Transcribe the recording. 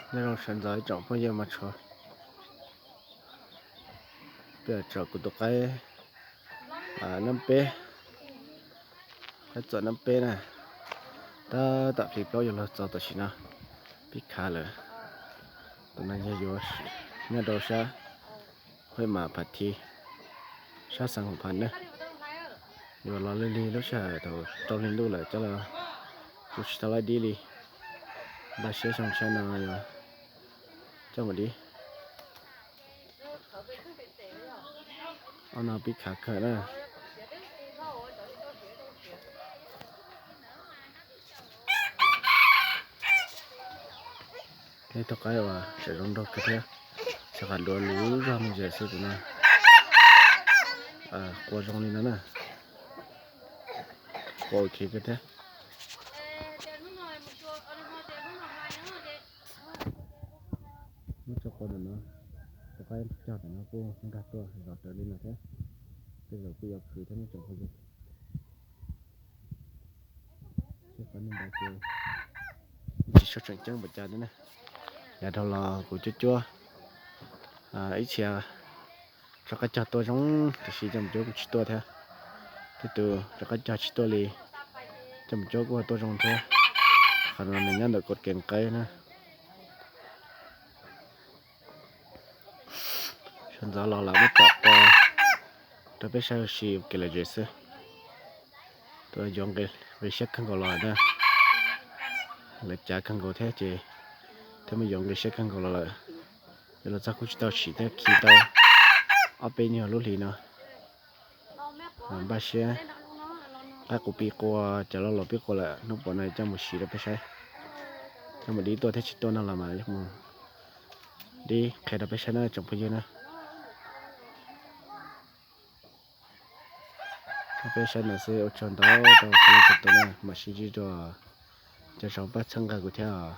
Nyob zoo sawv ntxov ib tsoom phooj ywg mog, tso, peb tso kuv tus qaib nab peb, qaib txom nab peb na, tab tom plig plaub yuav luag txog tam sim no, pib khav lawm. Tus no yog yuav nyob rau sab Huaib Mas Phas Thi, sab Xeev Khuam Phas na. Yuav los lig lig lub sij hawm thaum rau hli ntuj lawm coj los, kuv tsis tau laib dib li. Npaj siab xyoo tshiab no yuav coj mus dib. Ob no pib khav kawg na. Ib tug qaib uas tseem zoo nraug kawg thiab, xyov qhov duav luv zog me ntsis xwb tus no. Qua zoo li no na, qua ok kawg thiab. Muab tso qua ntawm no, tus qaib cog ntawm no kuj nkag tuaj zov rawv li no thiab. Tej zaum kuj yuav khwv thiab ib tsoom phooj ywg. Tsis paub tseem ceeb npaum cas li na. Yav dhau los kuv cuab cuab ib txhia rov qab cog tuaj zoo, tiam sis coj mus cuab kuj tsis tuaj thiab. Tej tus rov qab cog tsis tuaj li, coj mus cuab kuj tuaj zoo thiab. Qhov no nws nyob ntawm kod kees qaib na. Sawv ntxov los lawv muab tom qua rau peb saib ua si ua kev lom zem xwb. Tuaj yuav nqi siab kawg nkaus los na, lawv cav kawg nkaus thiab ces thiaj muaj yuav nqi siab kawg nkaus los lawm. Yuav los txog kuj tsis tau sim thiab, khi tau ob peb nyuag lub hlis no. Npaj siab, qaib qus pib qua, cov loj los pib qua lawm, hnub puas no coj mus sim rau peb saib. Coj mus dib tuaj thiab tsis tuaj no los mas yuav mus dib qhia rau peb saib na tsoom phooj ywg na. Peb saib no xwb, ua tsaug ntau rau tsoom phooj ywg na, mam sib ntsib dua, cov saum pab txhawb nqa kuv thiab os.